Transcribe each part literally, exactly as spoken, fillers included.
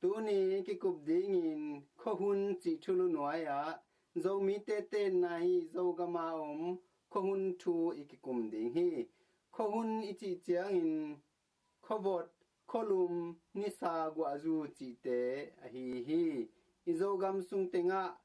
Tuni kikup dingin khuahun cih thulu nuai-ah Zomite tenna hi Zogama om khuahun thu i kikum ding hi. Khuahun i cih ciangin khuavot, khualum, nisa, guahzu cihte ahi hi. I Zogam sung tengah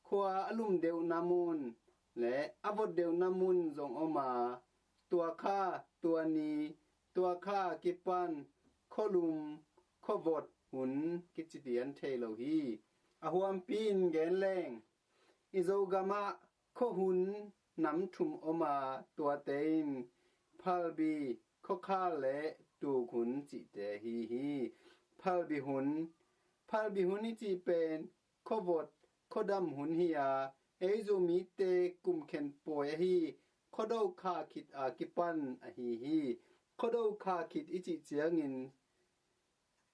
khua a lum deuhna mun le a vot deuhna mun zong om a, tua kha, tua ni, tua kha kipan khualum, khuavot hun kici pian thei lo hi. A huampi in gen leng, i Zogam ah khuahun nam thum om a, tuate in phalbi, khuakhal le tukhun cihte ahi hi. Phalbi hun, phalbi hun i cih pen khuavot, khuadam hun hi a, ei Zomite kum khen pawi ahi khuado kha khit a kipan ahi hi. Khuado kha khit i cih ciangin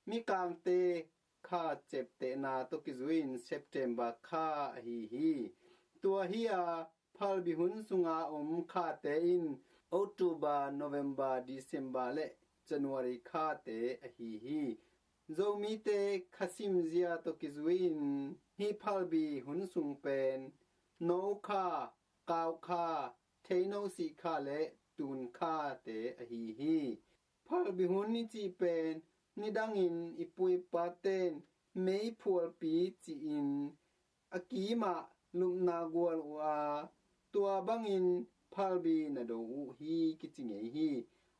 mikangte kha ceptehna tawh kizui-in September kha ahi hi. Tua hi a, phalbi hun sunga om khate in October, November, December le January khate ahi hi. Zomite khasim zia tawh kizui-in hih phalbi hun sung pen no kha, kau kha, theino sih kha le tun khate ahi hi. Phalbi hun i cih pen nidangin i pu i pa ten meiphualpi cihin a kimah lupna gual uh a, tua bangin phalbi na do uh hi kici ngei hi.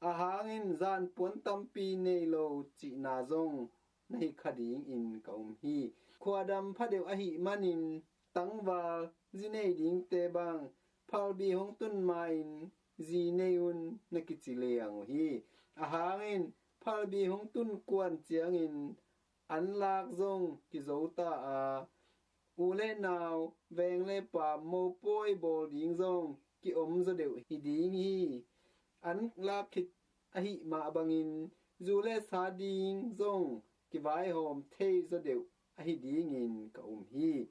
Ahang in zanpuan tampi nei lo cihna zong na hi kha dingin ka um hi. Khuadam phadeuh ahih manin tangval zi nei dingte bang phalbi hong tun ma-in zi nei un na kici liang uh hi. Ahang in phalbi hong tun kuan ciangin anlak zong kizo ta a, u le nau, veng le paam mopawi bawl ding zong ki-om zaw deuh hi ding hi. Anlak khit ahih mah bangin zu le sa ding zong kivaihawm thei zaw deuh ahi dingin ka um hi.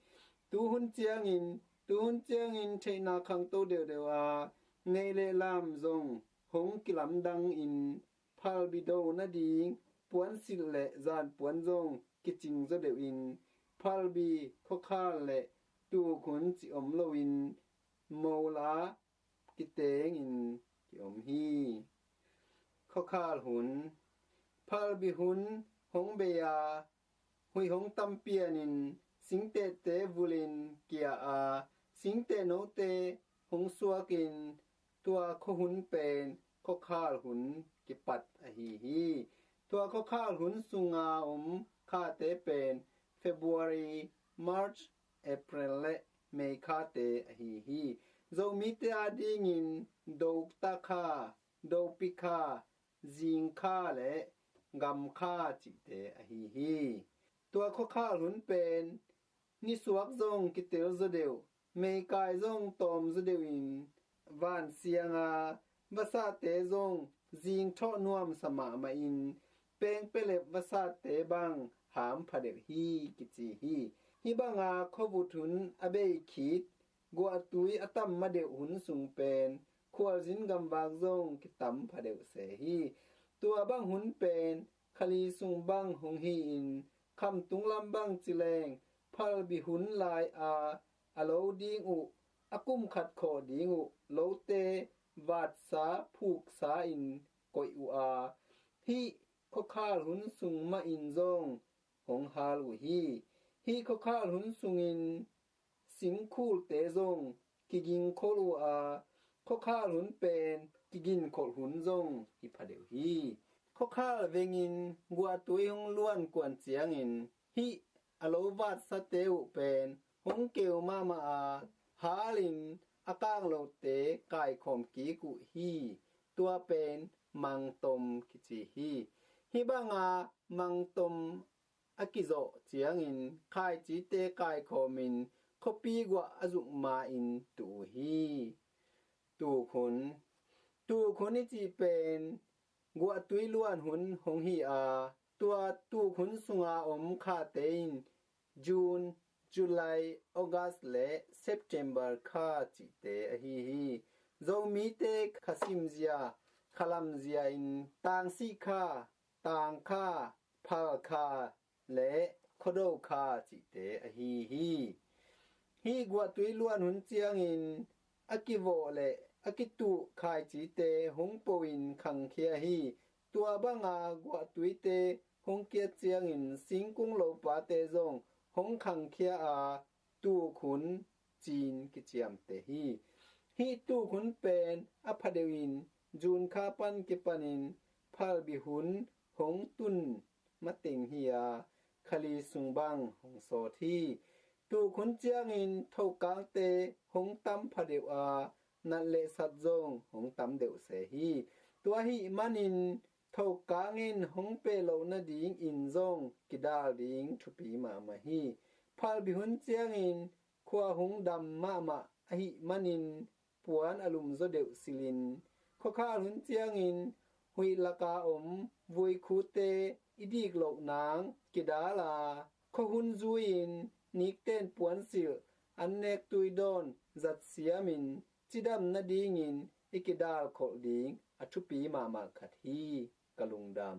Tuhun ciangin, tuhun ciangin theihna khangto deuhdeuh a, nei le lam zong hong kilamdangin phalbi do nading puansilh le zanpuan zong kicing zaw deuhin phalbi, khuakhal le tukhun cih om loin mola kitengin ki-om hi. Khuakhal hun, phalbi hun hong bei a, huih hong tam pianin singtehte vulin kia a, singteh note hong suakin tua khuahun pen khuakhal hun kipat ahi hi. Tua khuakhal hun sunga om khate pen February, March, April le May khate ahi hi. Zomite adingin Dokta kha, Dopi kha, Zing kha le Gam kha cihte ahi hi. Tua khuakhal hun pen nisuak zong kitel zaw deuh, meikai zong tawm zaw deuhin vansianga vasate zong zingthawh nuamsa mahmahin pengpelep vasate bang ham phadeuh hi kici hi. Hih banga khuavut hun a bei khit guahtui a tam madeuh hun sung pen khualzin gamvak zong kitam phadeuh se hi. Tua bang hun pen khali sung bang hong hi-in khamtung lam bang ci leng phalbi hun lai-a a lo ding uh, a kum khat khawh ding uh lote vatsa phuksa in koih uh a, hih khuakhal hun sung mahin zong hong hal uh hi. Hih khuakhal hun sungin singkhulte zong kigingkholh uh a, khuakhal hun pen kiginkholh hun zong hi phadeuh hi. Khuakhal vengin guahtui hong luan kuan ciangin hih a lo vatsate uh pen hong keu mahmah a, halin a kanglote kaikhawm kik uh hi. Tua pen mangtom kici hi. Hih banga mangtom a kizawh ciangin khaicite kaikhawmin khuapi guah a zuk ma-in tuh uh hi. Tukhun, tukhun i cih pen guahtui luan hun hong hi a, tua tukhun sunga om khate in June, July, August le September kha cihte ahi hi. Zomite khasimzia, khalamzia in tangsih kha, tang kha, phal kha, le khuado kha cihte ahi hi. Hih guahtui luan hun ciangin a kivawh le a kituh khaicite hong poin khangkhia hi. Tua banga guahtuite hong kiat ciangin singkung lopate zong hong khangkhia a, tuk hun cin kiciamteh hi. Hih tuk hun pen a phadeuh in June kha pan kipanin phalbi hun hong tun mateng hi a, kha li sung bang hong sawt hi. Tuk hun ciangin thokangte hong tam phadeuh a, nat le sat zong hong tam deuh se hi. Tua ahih manin thokang in hong peh loh nadingin zong kidal ding thupi mahmah hi. Phalbi hun ciangin khua hong dam mahmah ahih manin puan a lumzaw deuh silhin, khuakhal hun ciangin huih laka om vuikhute i dik loh nang kidal a, khuahun zui-in nikten puansilh, annek tuidawn zat siamin cidam nadingin i kidal kholh ding a thupi mahmah khat hi. Ka lungdam.